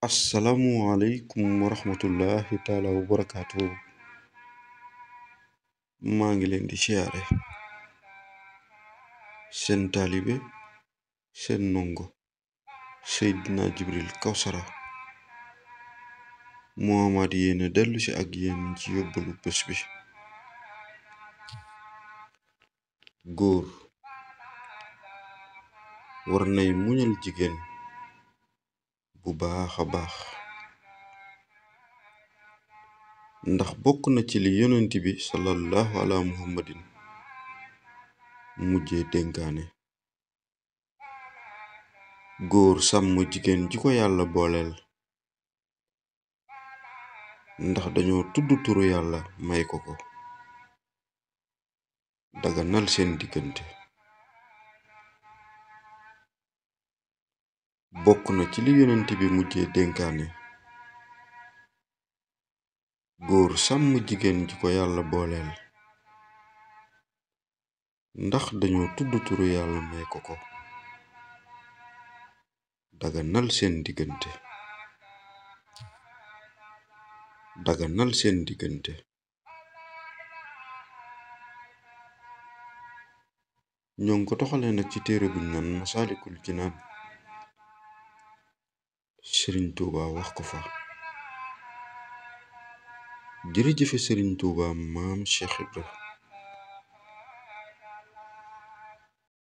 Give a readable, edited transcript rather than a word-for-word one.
asalaamualeykum wa rahmatullahi taala wa barakaatu. maa ngi leen di siyaare seen taalibe seen ndongo Seydina Jibril Kawsara moo amaat yéena dellu si ak yéen ci yóbbalu bés bi. góor war nay muñal jigéen bu baax a baax, ndax bokk na ci li yonent bi sallallahu ala muhammadin mujjee dénkaane. góor sàmm jigéen ji ko yàlla booleel, ndax dañoo tudd turu yàlla may ko ko, daganal seen diggante. bokk na ci li yonent bi mujjee dénkaane. góor sàmm jigéen ji ko yàlla booleel, ndax dañoo tudd turu yàlla may ko ko, daganal seen diggante. ñoo ngi ko toxalee nag ci téere buñ naan Masaalikul Jinaan. Sëriñ Tuuba wax ko fa. jërëjëfe Sëriñ Tuuba maam Cheikh Ibra